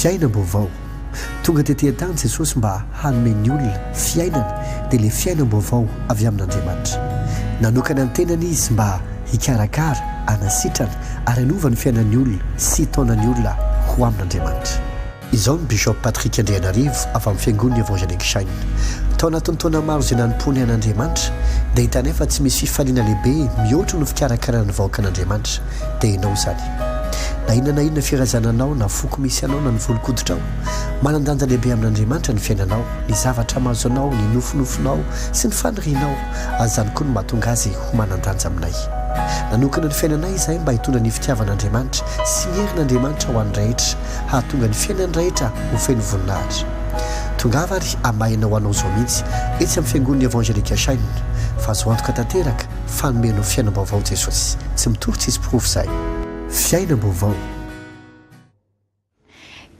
Fiainam-baovao. Tonga tety an-tany Jesosy mba hanome ny olona fiainana, dia ilay fiainam-baovao avy amin'Andriamanitra. Nanokana ny tenany Izy mba hikarakara, hanasitrana ary hanova ny fiainan'ny olona sy hitaona ny olona ho amin'Andriamanitra. Izao ny Bishop Patrick Andrianarivo avy amin'ny Fiangonana Evangelique Shine. Tao anatin'ny taona maro izay nanompoany an'Andriamanitra, dia hitanay fa tsy misy fifaliana lehibe mihoatra noho ny fikarakarana ny vahoakan'Andriamanitra, dia ianao izany. Na inona na inona firazananao, na foko misy anao, na ny volon-koditrao, manan-danja lehibe amin'Andriamanitra ny fiainanao, ny zavatra mahazo anao, ny nofinofinao, sy ny fanirianao, ary izany koa no mahatonga azy ho manan-danja aminay. Nanokana ny fiainanay izahay mba hitondra ny fitiavan'Andriamanitra sy ny herin'Andriamanitra ho an'ny rehetra. hahatonga ny fiainan'ny rehetra ho feno voninahitra. Tongava ary hamahina ho anao izao mihitsy etsy amin'ny Fiangonan'ny Evangelique Shine fa azo antoka tanteraka fa hanome anao fiainam-baovao Jesosy. Tsy mitory tsisy porofo izahay. Fiainam-baovao.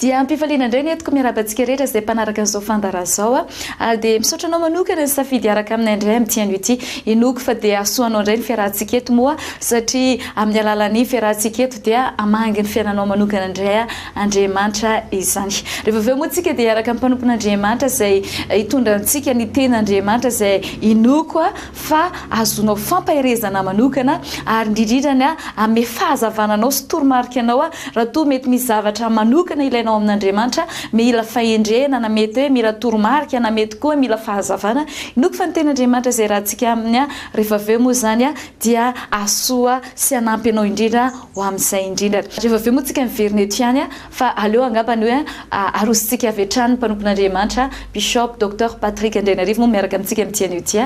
Dia am-pifaliana indray ny entiko miarahaba antsika rehetra izay mpanaraka an'izao fandaharana izao ary dia misaotra anao manokana nisafidy hiaraka aminay indray amin'ity anio ity. Inoako fa dia hahasoa anao indray ny fiarahantsika eto moa satria amin'ny alalan'ny fiarahantsika eto dia hamangy ny fiainanao manokana indray Andriamanitra izany. Rehefa avy eo moa tsika dia hiaraka amin'ny mpanompon'Andriamanitra izay hitondra antsika ny tenin'Andriamanitra izay inoako fa ahazoanao fampaherezana manokana ary indrindrindra ny hanome fahazavana anao sy toromarika anao raha toa mety misy zavatra manokana ilainao amin'Andriamanitra, mila fahendrena na mety hoe mila toromarika na mety koa mila fahazavana. Inoako fa ny tenin'Andriamanitra izay rahantsika aminy rehefa avy eo moa izany dia hahasoa sy hanampy anao indrindra ho amin'izay indrindra. Rehefa avy eo moa tsika miverina eto ihany fa aleo angamba ny hoe arosontsika avy hatrany ny mpanompon'Andriamanitra Bishop Docteur Patrick Andrianarivo moa miaraka amintsika amin'ity anio ity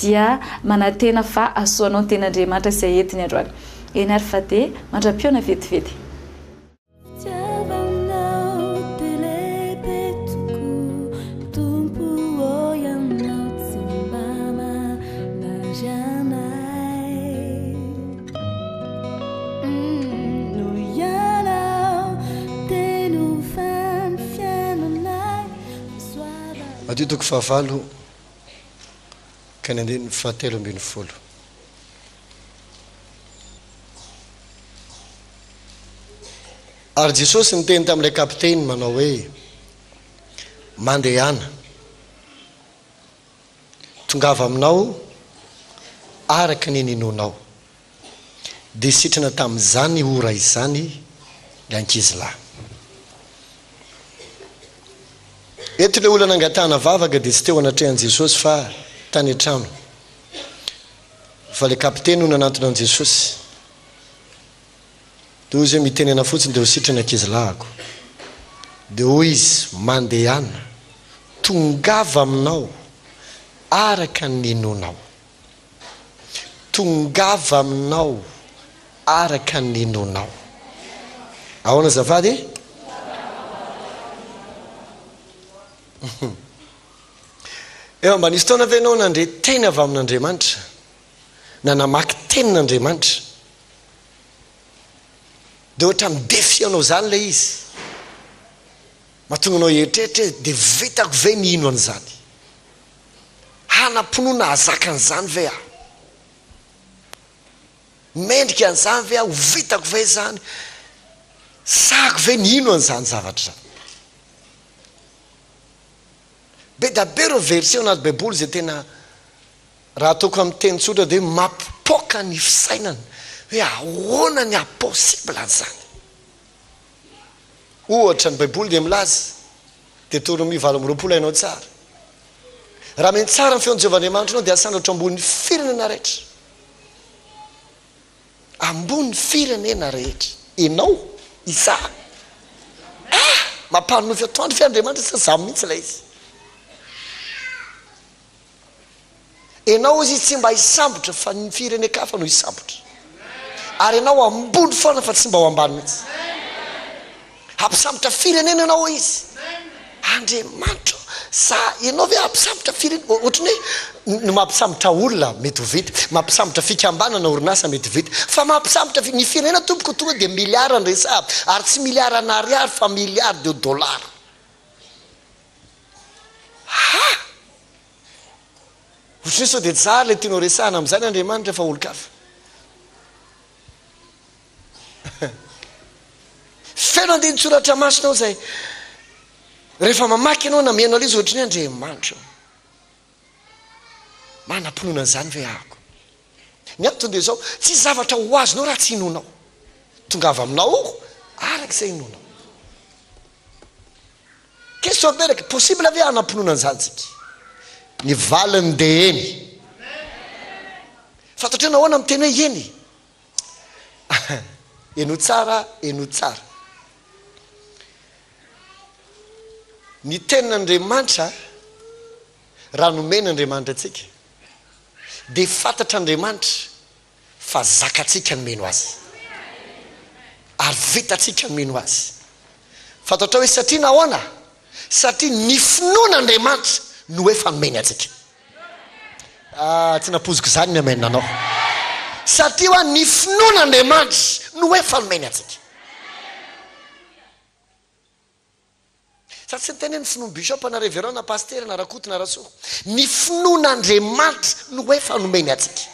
dia manantena fa hahasoa anao ny tenin'Andriamanitra izay entiny androany. Eny ary fa dia mandra-pihaona vetivety. Fitiavanao dia lehibe tokoa Tompo ô Ianao tsy mba manary anay Noho Ianao dia novan'ny fiainanay Soava Matio toko fahavalo ka ny andininy fahatelo ambinifolo. Ary Jesosy niteny tamin'ilay kapiteny manao hoe, Mandehana, tongava aminao araka ny ninoanao. Dia sitrana tamin'izany ora izany ilay ankizilahy. Eto ilay olona nangatahana vavaka dia tsy teo anatrehan'i Jesosy fa tany an-trano. Fa ilay kapiteny no nanantona an'i Jesosy. Dia hoy izy hoe, Mitenena fotsiny dia ho sitrana ny ankizilahiko. Dia hoy izy, Mandehana, tongava aminao araka ny ninoanao. Tongava aminao araka ny ninoanao. Ahoana azafady e? Efa mba nisy fotoana ve ianao nandre teny avy amin'Andriamanitra na namaky tenin'Andriamanitra? Dia ohatra mi-défier anao izany ilay izy. Mahatonga anao hieritreritra hoe dia vitako ve ny hino an'izany? Hanam-pinoana hahazaka an'izany ve aho? Mendrika an'izany ve aho? Ho vitako ve izany? Sahako ve ny hino an'izany zavatra izany? Be da be ireo verset ao anaty baiboly izay tena raha ataoko amin'ny teny tsotra dia hoe mampipoaka ny fisainana hoe ahoana ny haha-possible an'izany. Ohatra, ny baiboly dia milaza, Deoteronomia 28 hainao tsara, Raha mihaino tsara ny feon'i Jehovah Andriamanitrao dia hasandratra ambonin'ny firenena rehetra. Ambony firenena rehetra. Enao? Izaho? Ah! Mampanonofy atoandro ve Andriamanitra sa izaho mihitsy ilay izy? Enao hozy izy tsy mba hisambotra fa ny firenen-kafa no hisambotra. Ary enao ambony foana fa tsy mba ho ambany mihitsy. Hampisambotra firenena ianao hoy izy. Andriamanitra ô, za ianao ve hampisambotra firenena? Ohatran'ny hoe ny mampisambotra olona mety ho vita, mampisambotra fikambanana, orinasa mety ho vita, fa mampisambotra fi- ny firenena tompoko tonga dia milliard no resahana, ary tsy milliard an'ariary fa milliard de dollars. Ha! Ohatran'ny hoe sao dia tsara ilay tianao resahana amin'izany Andriamanitra fa olon-kafa. Feno andinin-tsoratra masina ao izay. Rehefa mamaky ianao na mihaino an'ilay izy ohatry ny hoe Andriamanitra ô, manam-pinoana an'izany ve ahako? Ny antony dia izao, tsy zavatra ho azonao raha tsy inoanao. Tongava aminao araka izay inoanao. Question mipetraka, possible ve hanam-pinoana an'izany tsika? Ny valiny dia eny. Fantatrao nahoana miteny hoe eny? Henoy tsara, henoy tsara. Ny tenin'Andriamanitra raha nomen'Andriamanitra antsika dia fantatr'Andriamanitra fa zakantsika ny mino Azy ary vitantsika ny mino Azy. Fantatrao hoe satria nahoana? Satria ny finoan'Andriamanitra no efa nomeny antsika. Ah, tsy nampoiziko izany ny amen anao. Satria hoa ny finoan'Andriamanitra no efa nomeny antsika. Sa tsy niteny hoe ny finoan'i Bishop na Reverend na Pasitera na Rakoto na Rasoa. Ny finoan'Andriamanitra no efa nomeny antsika.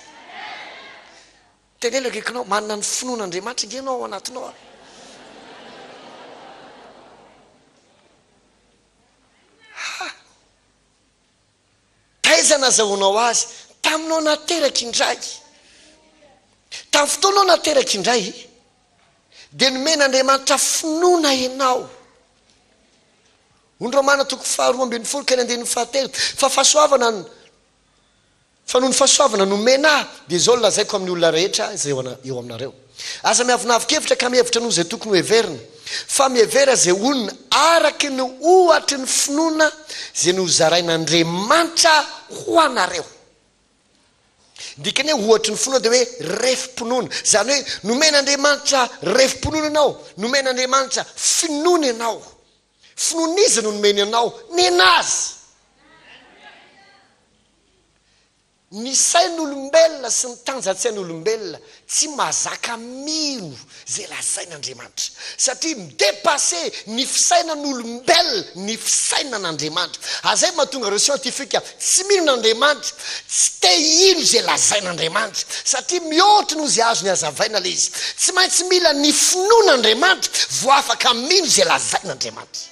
Teneno akaikinao, manana ny finoan'Andriamanitra ange ianao ao anatinao a. Ha! Taiza nazahoanao azy? Taminao nateraka indray. Tamin'ny fotoanao nateraka indray, dia nomen'Andriamanitra finoana ianao. Hoy ny Romana toko faharoa ambin'ny folo ka ny andininy fahatelo, fa fahasoavana Fa noho ny fahasoavana nomena ahy, dia izao no lazaiko amin'ny olona rehetra izay eo aminareo, Aza miavonavon-kevitra ka mihevitra noho izay tokony hoheverina, fa mihevera izay olona araka ny ohatry ny finoana izay nozarain'Andriamanitra ho anareo. Ny dikan'ny hoe ohatry ny finoana dia hoe refim-pinoana. Izany hoe nomen'Andriamanitra refim-pinoana ianao, nomen'Andriamanitra finoana ianao. Finoan'iza no nomeny anao? Nenazy! Ny sain'olombelona sy ny tanjantsain'olombelona tsy mahazaka mino izay lazain'Andriamanitra. Satria mi-depasser ny fisainan'olombelona ny fisainan'Andriamanitra. Ary izay mahatonga ireo scientifique tsy mino an'Andriamanitra, tsy te hino izay lazain'Andriamanitra. Satria mihoatra noho izay azony hazavaina ilay izy. Tsy maintsy mila ny finoan'Andriamanitra vao afaka mino izay lazain'Andriamanitra.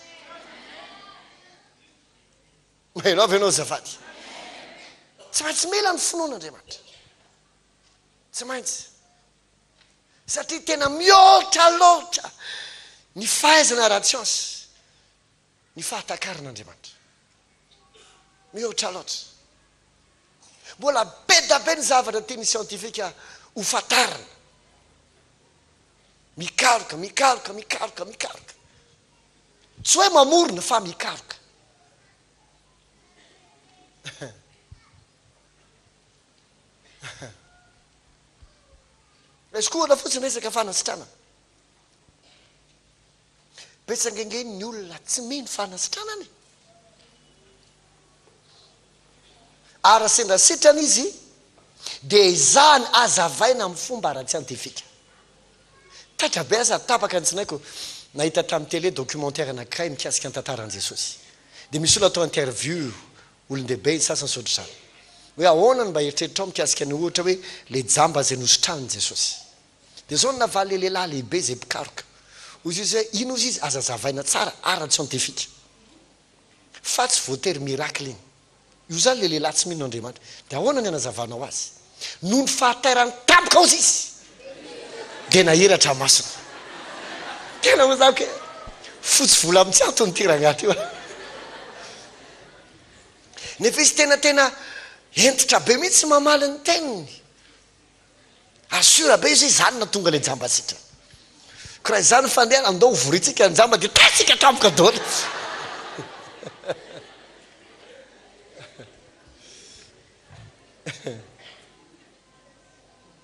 Maheno avy ianao azafady. Tsy maintsy mila ny finoana Andriamanitra. Tsy maintsy. Satria tena mihoatra loatra ny fahaizana ara-tsiansa ny fahatakarana Andriamanitra. Mihoatra loatra. Mbola be da be ny zavatra tian'ny siantifika ho fantarina. Mikaroka, mikaroka, mikaroka, mikaroka. Tsy hoe mamorona fa mikaroka. Raisiko ohatra fotsiny resaka fanasitranana. Betsaka ange ny olona tsy mino fanasitranana e. Ary raha sendra sitrana izy dia ezahany azavaina amin'ny fomba ara-tsiantifika. Taitra be aho sady tapaka ny tsinaiko nahita tamin'ny télé documentaire anankiray mikasika ny tantaran'i Jesosy. Dia misy olona atao interview, olon-dehibe ny sasany sy ohatr'izany. Hoe ahoana no mba eritreritrao mikasika ny ohatra hoe ilay jamba izay nositranin'i Jesosy. Dia izao no navaly ilay lehilahy lehibe izay mpikaroka. Hoy izy hoe, ino hozy izy? Aza azavaina tsara ara-tsiantifika. Fa tsy voatery miracle iny. Io izany ilay lehilahy tsy mino an'Andriamanitra. Dia ahoana ny anazavanao azy? Noho ny fahatairany tampoka hozy izy, dia nahiratra masony. Tena hoy za hoe, fotsy vola amin'ny tsy antony ity rangahy ity. Nefa izy tena tena hentitra be mihitsy mamaly ny teniny. Ary sûr be izy hoe izany nahatonga ilay jamba sitrana. Ko raha izany ny fandehany, andao ho vorintsika ny jamba dia taitsika tampoka daholo.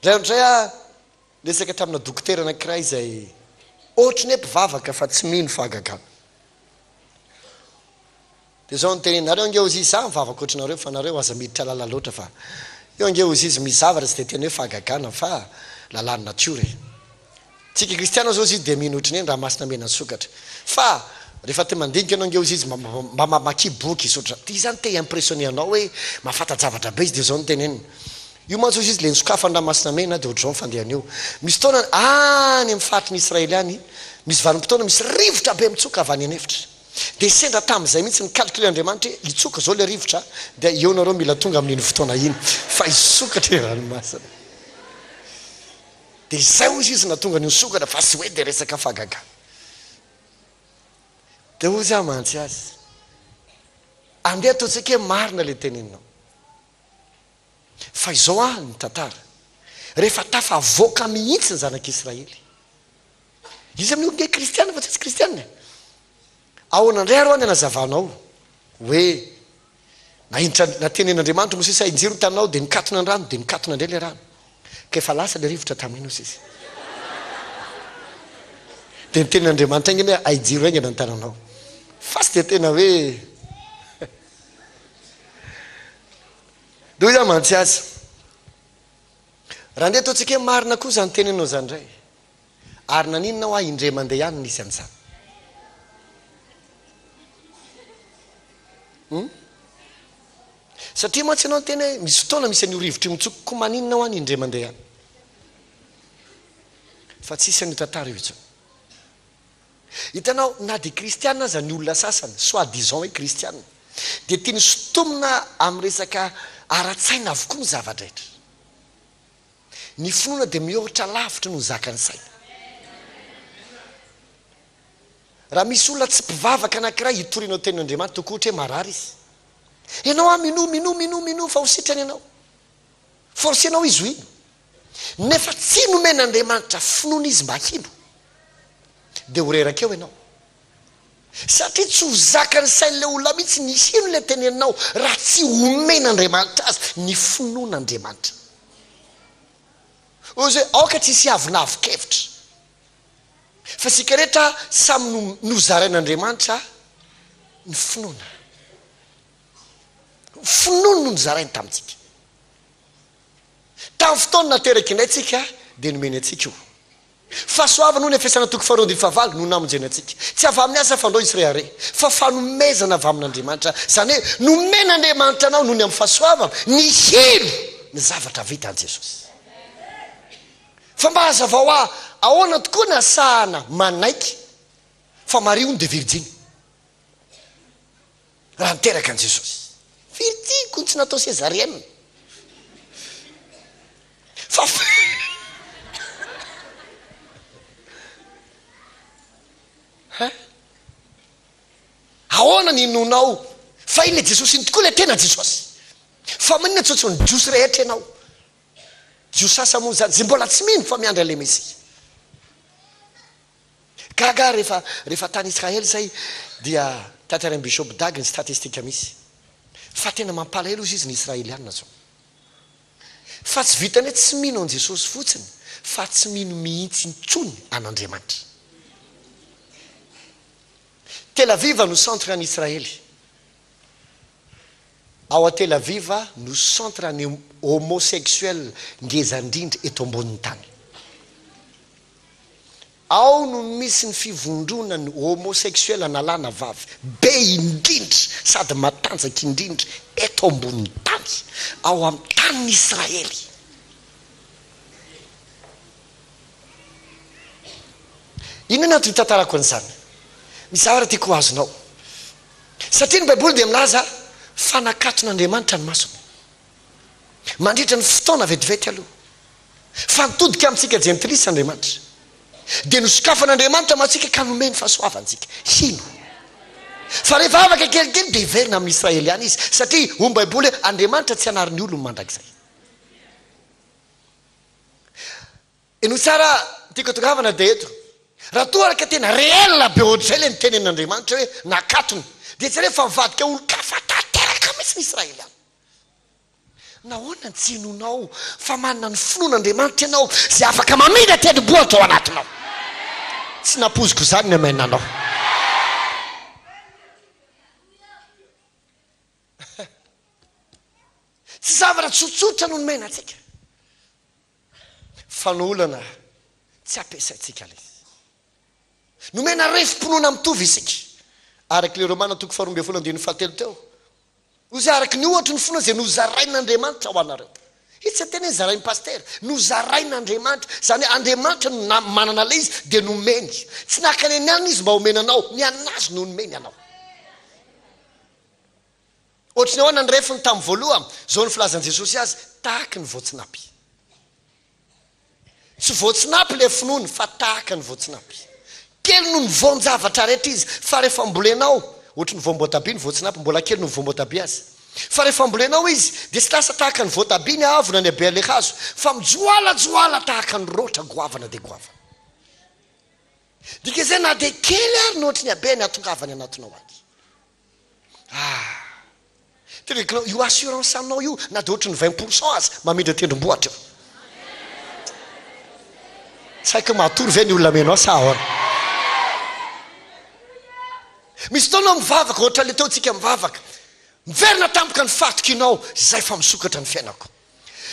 Indray andro izay aho niresaka tamina dokotera anankiray izay ohatry ny hoe mpivavaka fa tsy mino fahagagana. Dia izao no teneniny, nareo ange hozy izy, za mivavaka ohatry nareo fa nareo aza miditra lalina loatra fa io ange hozy izy misy zavatra tsy dia tena hoe fahagagana fa lalàn'ny natiora e. Tsika kristiana zao hozy izy dia mino ohatry ny hoe ny ranomasina mena nisokatra fa rehefa te mandinika ianao ange hozy izy mba mamakia boky sy ohatry zany, zany te hi-impressionner anao hoe mahafanta-javatra be izy dia izao no teneniny, io mantsy hozy izy le nisokafan'ny ranomasina mena dia ohatr'izao ny fandehan'io, misy fotoana any amin'ny faritry ny Israely any misy vanim-potoana misy rivotra be mitsoka avy any an'efitra. Dia sendra tamin'izay mihitsy ny calcul-Andriamanitra hoe hitsoka izao ilay rivotra dia eo nareo mila tonga amin'iny fotoana iny fa hisokatra ilay ranomasina. Dia izay hozy izy nahatonga an'io nisokatra fa tsy hoe dia resaka fahagagana. Dia hozy aho mantsy azy, andeha ataontsika hoe marina ilay teneninao. Fa izao aho ny tantara, rehefa tafavoaka mihitsy ny zanak'Israely, Iza amin'io ange kristiana fa tsy tsy kristiana e? Ahoana indray ary hoa ny anazavanao hoe nahintra natenen'Andriamanitra Mosesy hainjiro ny taninao dia nikatona ny rano dia nikatona indray ilay rano ka efa lasa ilay rivotra tamin'iny hoy izy. Dia nitenin'Andriamanitra haingana hoe haijiro haingana ny tananao. Fa tsy dia tena hoe Dia hoy aho mantsy azy Raha ndeha ataontsika hoe marina koa izany teninao izany indray, ary naninona hoa indray mandeha ihany nisy an'izany? Hum? Satria mantsy ianao niteny hoe misy fotoana misy an'io rivotra io mitsoka, koa maninona hoa ny indray mandeha ihany? Fa tsisy an'io tantara io intsony. Hitanao, na dia kristiana aza ny olona sasany, soit disant hoe kristiana, dia tiany sintomina amin'ny resaka ara-tsaina avokoa ny zava-drehetra. Ny finoana dia mihoatra lavitra noho ny zakan'ny saina. Raha misy olona tsy mpivavaka anankiray hitorianao tenin'Andriamanitra, tokony ohatra hoe marary izy. Ianao ah minoa, minoa, minoa, minoa fa ho sitrana ianao. Forcer-nao izy ho hino. Nefa tsy nomen'Andriamanitra finoana izy mba hino. Dia ho reraka eo ianao. Satria tsy ho zakan'ny sain'ilay olona mihitsy ny hino ilay teneninao raha tsy omen'Andriamanitra azy ny finoan'Andriamanitra. Hoy izy hoe, aoka tsy hisy avonavon-kevitra. Fa isika rehetra samy nozarain'Andriamanitra ny finoana. Finoany no nozarainy tamintsika. Tamin'ny fotoana nateraka indray tsika dia nomeny antsika io. Fahasoavana hoy ny Efesiana toko faharoa andininy fahavalo no namonjena antsika. Tsy avy amin'ny asa fanao izy rehareha fa fanomezana avy amin'Andriamanitra. Izany hoe nomen'Andriamanitra anao noho ny amin'ny fahasoavana ny hino ny zavatra vitan'i Jesosy. Fa mba hazavao ahy ahoana tokoa ny asahana manaiky fa Maria hono dia virjiny. Raha niteraka an'i Jesosy. Firy tiako ny tsy natao césarienne. Fa Hein? Ahoana ny inoanao fa iny ilay Jesosy iny tokoa ilay tena Jesosy? Fa maninona tsy ohatran'ny Jiosy rehetra ianao? Jiosy sasany moa izany izay mbola tsy mino fa miandry an'ilay Mesia. Gaga aho rehefa rehefa tany Israel izay dia tantarain'i Bishop Dag ny statistique misy. Fa tena mampalahelo hozy izy ny Israelianina zao. Fa tsy vitan'ny hoe tsy mino an'i Jesosy fotsiny fa tsy mino mihitsy intsony an'Andriamanitra. Tel Aviv no centre an'i Israely. Ao a Tel Aviv no centre an'ny homosexuel ngeza indrindra eto ambonin'ny tany. Ao no misy ny fivondronan'ny homosexuel na lahy na vavy be indrindra sady matanjaka indrindra eto ambonin'ny tany, ao amin'ny tanin'i Israely. Inona no antony itantarako an'izany? Misy zavatra tiako ho azonao. Satria ny Baiboly dia milaza fa nakaton'Andriamanitra ny masony. Mandritra ny fotoana vetivety aloha. Fa nitodika amintsika jentilisa Andriamanitra. Dia nosokafan'Andriamanitra mantsika ka nomeny fahasoavantsika hino. Fa rehefa afaka kelikely dia hiverina amin'ny Israely ihany izy. Satria hoy ny Baiboly hoe Andriamanitra tsy hanary ny olony mandrakizay. Henoy tsara tiako atongavana dia eto. Raha toa ary ka tena réel be ohatr'izay ilay nitenenin'Andriamanitra hoe nakatony dia jereo fa mivadika olon-kafa tanteraka mihitsy ny Israeliana. Nahoana no tsy inoanao fa manana ny finoan'Andriamanitra ianao izay afaka mamindra tendrombohitra ao anatinao? Tsy nampoiziko izany ny amen anao. Tsy zavatra tsotsotra no nomena antsika. Fa ny olana tsy ampiasaintsika ilay izy. Nomena refim-pinoana mitovy isika. Araka ilay Romana toko faharoa ambin'ny folo andininy fahatelo teo. Hoy araka ny ohatry ny finoana izay nozarain'Andriamanitra ho anareo. Io tsy teny hoe zarain'ny pasitera. Nozarain'Andriamanitra. Izany hoe Andriamanitra no manana ilay izy dia nomeny. Tsy naka ny an'ny izy mba homena anao. Ny an'azy no nomeny anao. Ohatry ny ahoana ny refiny tamin'ny voalohany? Izao no filazan'i Jesosy azy, Tahaka ny voatsinapy. Tsy voatsinapy ilay finoany fa tahaka ny voatsinapy. Kely noho ny voan-javatra rehetra izy, fa rehefa ambolenao, ohatry ny voam-boatabia ny voatsinapy, mbola kely noho ny voam-boatabia aza. Fa rehefa ambolenao izy, dia tsy lasa tahaka ny voatabia ny haavony any habean'ilay hazo, fa mijoalajoala tahaka ny roatra goavana dia goavana. Dikan'izay na dia kely ary ny ohatry ny habeny hahatongavany anatinao any. Ah! Teneniko io assurance anao io na dia ohatry ny 20 pour cent aza mamindra tendrombohitra io. Tsy haiko hoe matory ve ny olona amenao sa ahoana. Misy fotoana aho mivavaka ohatra le teo tsika mivavaka. Miverina tampoka ny fahatokianao izay fa misokatra ny fiainako.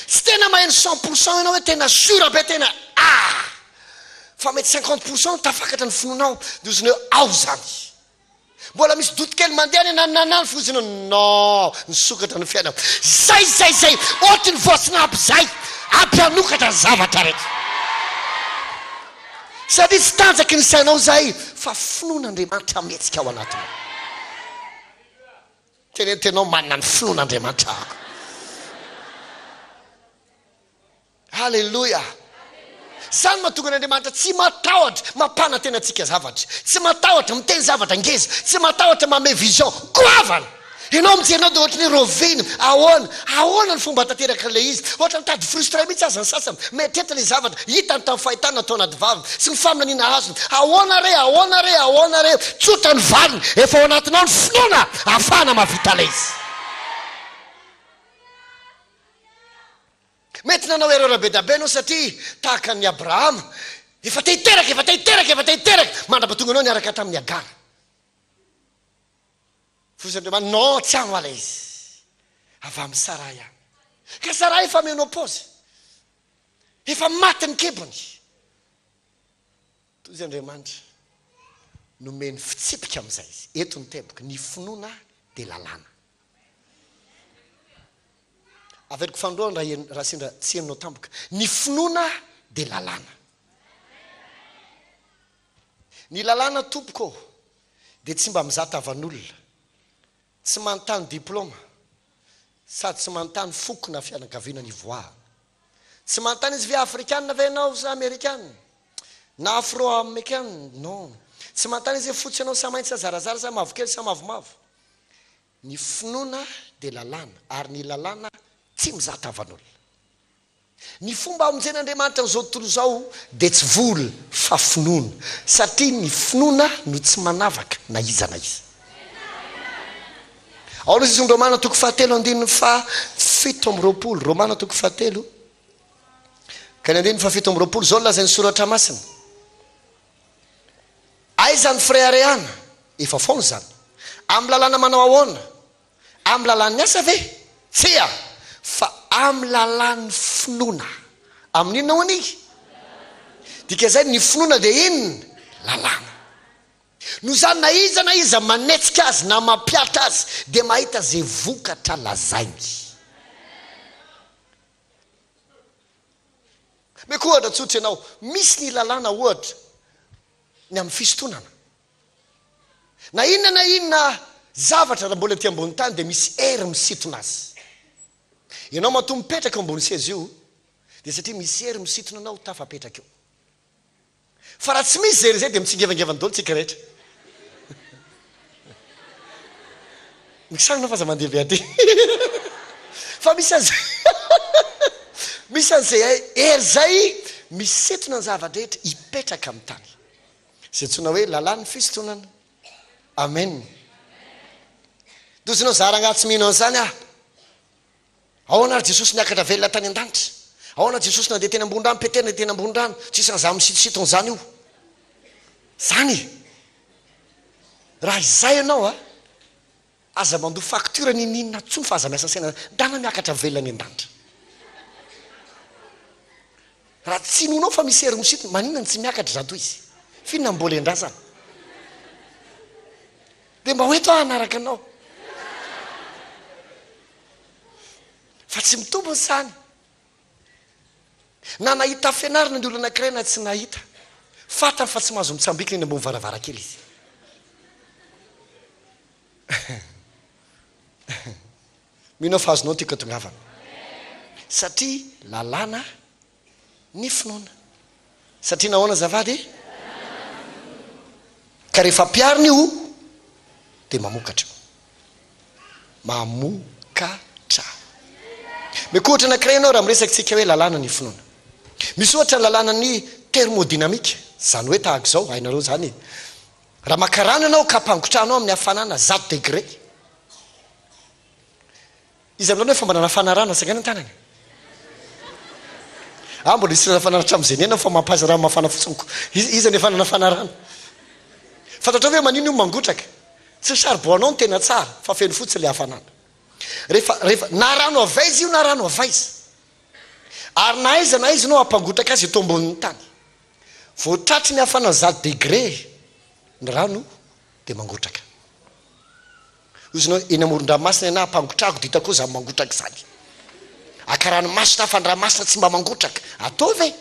Tsy tena maheno 100 pour cent ianao hoe tena sûr be tena ah! Fa mety 50 pour cent tafakatra ny finoanao dia ozona hoe ao izany. Mbola misy doute kely mandeha any ananana any fotsiny non nisokatra ny fiainako zay zay zay ohatry ny voasinapy zay ampianokatra ny zavatra rehetra satria tsy tanjaky ny sainao zay fa finoana Andriamanitra mihetsika ao anatinao teneno tenao manana ny finoana Andriamanitra ako. Aleloia! Izany no mahatonga an'Andriamanitra tsy matahotra mampanantena antsika zavatra, tsy matahotra miteny zavatra ngeza, tsy matahotra manome vision goavana. Ianao mijery anao dia ohatran'ny hoe rahoviana, ahoana, ahoana ny fomba hahatanteraka an'ilay izy. Ohatran'ny mitady frustré mihitsy aza ny sasany, mieritreritra ilay zavatra hitany tamin'ny fahitana tao anaty vava sy ny faminaniana azony. Ahoana re, ahoana re, ahoana re? Tsotra ny valiny, efa ao anatinao ny finoana ahafahana mahavita ilay izy. Mety nanao erreur be da be ianao satria tahaka an'i Abrahama, efa te hiteraka, efa te hiteraka, efa te hiteraka, mandra-pahatonga anao niaraka tamin'i Hagara. Fotsy Andriamanitra, non, tsy any ho'a ilay izy. Avy amin'i Sarai ihany. Ka Sarai efa ménopause. Efa maty ny kibony. Toy izay Andriamanitra, nomeny fitsipika amin'izay izy. Eto ny teboka, ny finoana dia lalàna. Averiko fanindroany raha heno, raha sendra tsy henonao tampoka. Ny finoana dia lalàna. Ny lalàna tompoko ô, dia tsy mba mizaha tavan'olona, tsy manontany diplaoma, sady tsy manontany foko na fianakaviana nivoahana. Tsy manontany izy ve afrikana ve ianao sa amerikana? Na afro-amerikana? Non. Tsy manontany izy hoe fotsy ianao sa mainty sa zarazara sa mavokely sa mavomavo. Ny finoana dia lalàna, ary ny lalàna tsy mizaha tavan'olona. Ny fomba hamonjen'Andriamanitra an'izao tontolo izao dia tsy vola fa finoana, satria ny finoana no tsy manavaka na iza na iza. Ao ny sisin'ny Romana toko fahatelo andininy faha 27, Romana toko fahatelo ka ny andininy faha 27, izao no lazain'ny Soratra Masina. Aiza ny fireharehana? Efa foana izany. Amin'ny lalàna manao ahoana? Amin'ny lalàn'ny asa ve? Tsia! Fa amin'ny lalàn'ny finoana. Amin'ny inona hono izy? Dikan'izay, ny finoana dia inona? Lalàna. Noho izany, na iza na iza manetsika azy na mampihatra azy, dia mahita izay vokatra lazainy. Omeko ohatra tsotra ianao, misy ny lalàna ohatra ny amin'ny fisintonana. Na inona na inona zavatra raha mbola ety ambony tany dia misy hery misintona azy. Ianao matoa mipetraka eo ambony seza io dia satria misy hery misintona anao tafapetraka eo. Fa raha tsy misy izay hery izay dia mitsingevangevana daholo tsika rehetra. Misaona fa aza mandeha be aty. Fa misy an'izay misy an'izay hery izay misintona ny zava-drehetra hipetraka amin'ny tany. Izay antsoina hoe lalàn'ny fisintonana. Amen. Dozinao za rangahy tsy mino an'izany aho. Ahoana ary Jesosy niakatra velona tany an-danitra? Ahoana Jesosy nandeha teny ambony rano, Petera nandeha teny ambony rano? Tsisy an'izany misintosintona izany io. Izany e! Raha izay ianao a, aza mandoa facture n'inon'inona intsony fa aza miasa saina, ndana miakatra velona any an-danitra. Raha tsy inoanao fa misy hery misintona, maninona no tsy miakatra izato izy? F'inona no mbola endrasana? Dia mba ho eto aho hanaraka anao. Fa tsy mitombo ny sany. Na nahita fianarana ny olona anankiray na tsy nahita. Fantany fa tsy mahazo mitsambikina eny ambony varavarankely izy. Mino aho fa azonao ny tiako hatongavana. Satria lalàna ny finoana. Satria nahoana azafady? Ka rehefa ampiharina io dia mamokatra. Mamokatra. Meko ohatra anankiray ianao raha miresaka tsika hoe lalàna ny finoana. Misy ohatra ny lalànan'ny thermodynamique, izany hoe tahaka izao, hainareo izany e. Raha maka rano ianao ka ampangotrahanao amin'ny hafanana zato degré. Iza aminareo efa mba nanafana rano atsangano ny tanany? Ah mbola nisy nanafana hatramin'izay niainana fa mampaza rano mafana fotsiny ko. Iza no efa nanafana rano? Fantatrao ve manino io mangotraka? Tsy charbon anao no tena tsara fa feno fotsiny le hafanana. Rehefa rehefa na rano avy aiza io na rano avy aiza. Ary na aiza na aiza ianao hampangotraka azy eto ambonin'ny tany. Vao tratry ny hafanana zato degré ny rano dia mangotraka. Hoy izy hoe, eny amoron-dranomasina ianah, ampangotrahako dia hitako eo izany mangotraka izany. Haka ranomasina aho fa ny ranomasina tsy mba mangotraka. Ataovy e!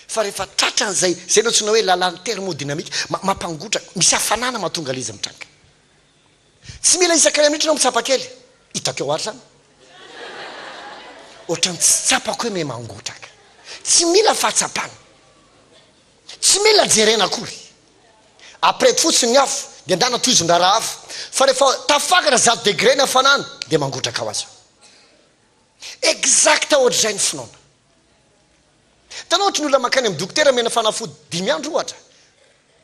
Fa rehefa tratran'izay, izay no antsoina hoe lalàn'ny thermodynamique, mampangotraka, misy hafanana mahatonga ilay izy mitranga. Tsy mila isaka iray minitra ianao mitsapa kely. Hitako eo ary izany. Ohatran'ny tsy tsapako hoe miha-mangotraka. Tsy mila fahatsapana. Tsy mila jerena akory. Apreto fotsiny ny afo dia ndana tohizon-draharaha hafa. Fa rehefa tafakatra zato degré ny hafanana dia mangotraka ho azy. Exact ohatr'izay ny finoana. Hitanao ohatry ny olona mankany amin'ny dokotera omena fanafody dimy andro ohatra.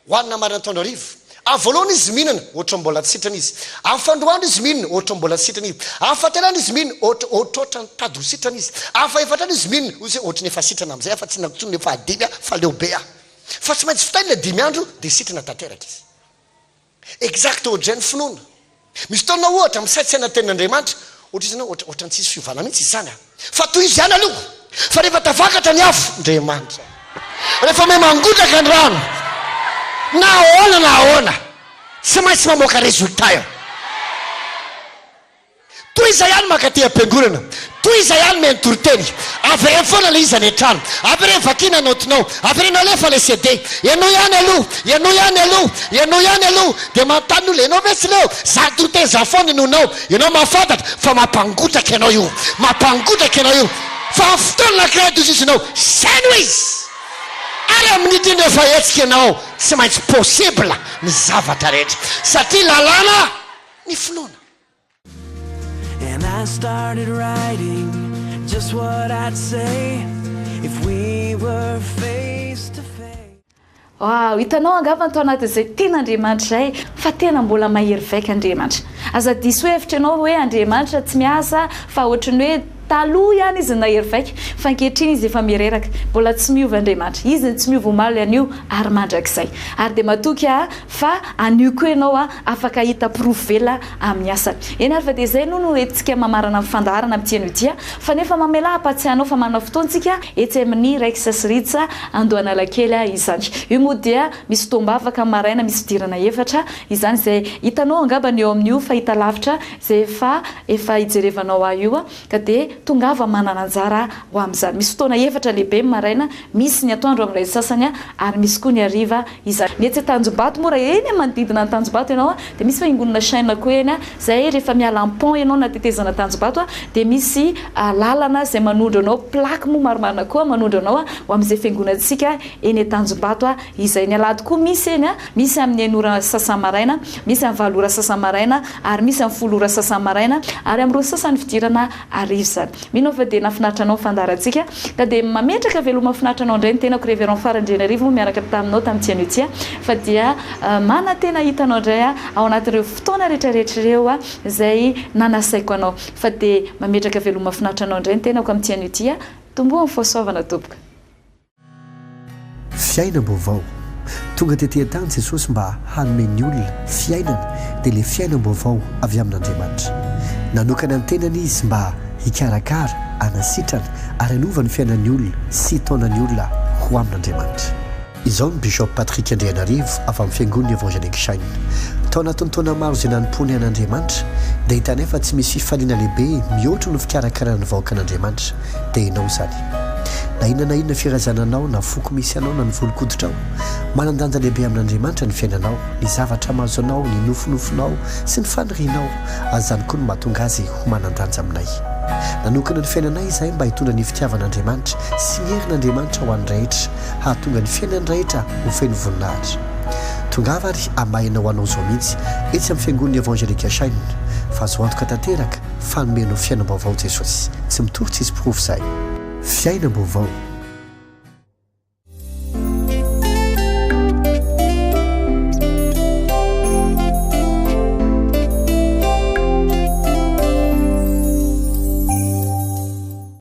Hohanina maraina atoandro hariva. Amin'ny voalohany izy mihinana, ohatran'ny mbola tsy sitrana izy. Amin'ny faharoa andro izy mihinana, ohatran'ny mbola tsy sitrana izy. Amin'ny fahatelo andro izy mihinana, ohatra, ohatrohatran'ny tady ho sitrana izy. Amin'ny fahefatra andro izy mihinana, hoy izy hoe ohatran'ny efa sitrana amin'izay aho fa tsy hinanako intsony ny fahadimy aho fa leo be aho. Fa tsy maintsy vitainy ilay dimy andro dia sitrana tanteraka izy. Exact ohatr'izay ny finoana. Misy fotoana ohatra misaintsaina ny tenin'Andriamanitra, ohatra izy ianao, ohatra, ohatran'ny tsisy fiovana mihitsy izany an. Fa tohizo ihany aloha, fa rehefa tafakatra ny afo, Andriamanitra, rehefa miha mangotraka ny rano, na ahoana na ahoana, tsy maintsy mamoaka résultat eo. Toy izay ihany mankaty am-piangonana, toy izay ihany mihaino toriteny, avereno foana ilay izy any an-trano, avereno vakiana ny naotinao, avereno alefa ilay CD, henoy ihany aloha, henoy ihany aloha, henoy ihany aloha, dia manontany ny olona, ianao ve tsy leo? Zany toriteny izany foana henoinao, ianao mahafantatra fa mampangotraka ianao io, mampangotraka ianao io, fa amin'ny fotoana anankiray dia hoy ianao, izay no izy! Ary amin'io indrindra efa hetsika ianao, tsy maintsy possible ny zavatra rehetra, satria lalàna ny finoana. And I started writing just what I'd say if we were face to face. Waouh, hitanao angamba ny tao anatin'izay tena Andriamanitra izay fa tena mbola mahery vaika Andriamanitra. Aza diso hevitra ianao hoe Andriamanitra tsy miasa fa ohatran'ny hoe taloha ihany izy no nahery vaika fa ankehitriny izy efa mireraka. Mbola tsy miova Andriamanitra. Izy no tsy miova omaly anio ary mandrakizay. Ary dia matoky aho Fa anio koa ianao afaka hahita porofo velona amin'ny asany. Eny ary fa dia izay aloha no entintsika mamarana ny fandaharana amin'ity anio ity fa nefa mamelà hampatsiahy anao fa manana fotoana isika etsy amin'ny Rex sy Ritz Andohanalakely izany. Io moa dia misy fotoam-bavaka amin'ny maraina misy fidirana efatra izany izay hitanao angamba ny eo amin'io fahitalavitra izay efa efa hijerevanao ahy io ka dia tongava manana anjara ho amin'izany. Misy fotoana efatra lehibe ny maraina, misy ny atoandro amin'ilay sasany ary misy koa ny hariva Izany. Ny etsy Tanjombato moa raha eny amin'ny manodidina an'i Tanjombato ianao dia misy fahingonana chaine koa eny izay rehefa miala amin'ny pont ianao na tetezana Tanjombato dia misy lalana izay manondro anao plaque moa marimarina koa manondro anao ho amin'izay fiangonantsika eny Tanjombato izay. Ny alahady koa misy eny, misy amin'ny enina ora sasany maraina, misy amin'ny valo ora sasany maraina ary misy amin'ny folo ora sasany maraina ary amin'ny roa sasany fidirana hariva izany. Mino aho fa dia nahafinaritra anao ny fandaharantsika ka dia mametraka veloma mahafinaritra anao indray ny tenako Révérend Fara Andrianarivo moa miaraka taminao tamin'ity anio ity fa dia manantena hahita anao indray aho ao anatin'ireo fotoana rehetra rehetra ireo izay nanasaiko anao fa dia mametraka veloma mahafinaritra anao indray ny tenako amin'ity anio ity Tomboa amin'ny fahasoavana tompoko. Fiainam-baovao. Tonga tety an-tany Jesosy mba hanome ny olona fiainana, dia ilay fiainam-baovao avy amin'Andriamanitra. Nanokana ny tenany Izy mba hikarakara, hanasitrana ary hanova ny fiainan'ny olona sy hitaona ny olona ho amin'Andriamanitra. Izao ny Bishop Patrick Andrianarivo avy amin'ny Fiangonana Evangelique Shine. Tao anatin'ny taona maro izay nanompoany an'Andriamanitra, dia hitanay fa tsy misy fifaliana lehibe mihoatra noho ny fikarakarana ny vahoakan'Andriamanitra. Dia ianao izany. Na inona na inona firazananao, na foko misy anao, na ny volon-koditrao, manan-danja lehibe amin'Andriamanitra ny fiainanao, ny zavatra mahazo anao, ny nofinofinao sy ny fanirianao, ary izany koa no mahatonga azy ho manan-danja aminay. Nanokana ny fiainanay izahay mba hitondra ny fitiavan'Andriamanitra sy ny herin'Andriamanitra ho an'ny rehetra, hahatonga ny fiainan'ny rehetra ho feno voninahitra. Tongava ary hamahina ho anao izao mihitsy etsy amin'ny Fiangonan'ny Evangelique Shine, fa azo antoka tanteraka fa hanome anao fiainam-baovao Jesosy. Tsy mitory tsisy porofo izahay. Fiainam-baovao.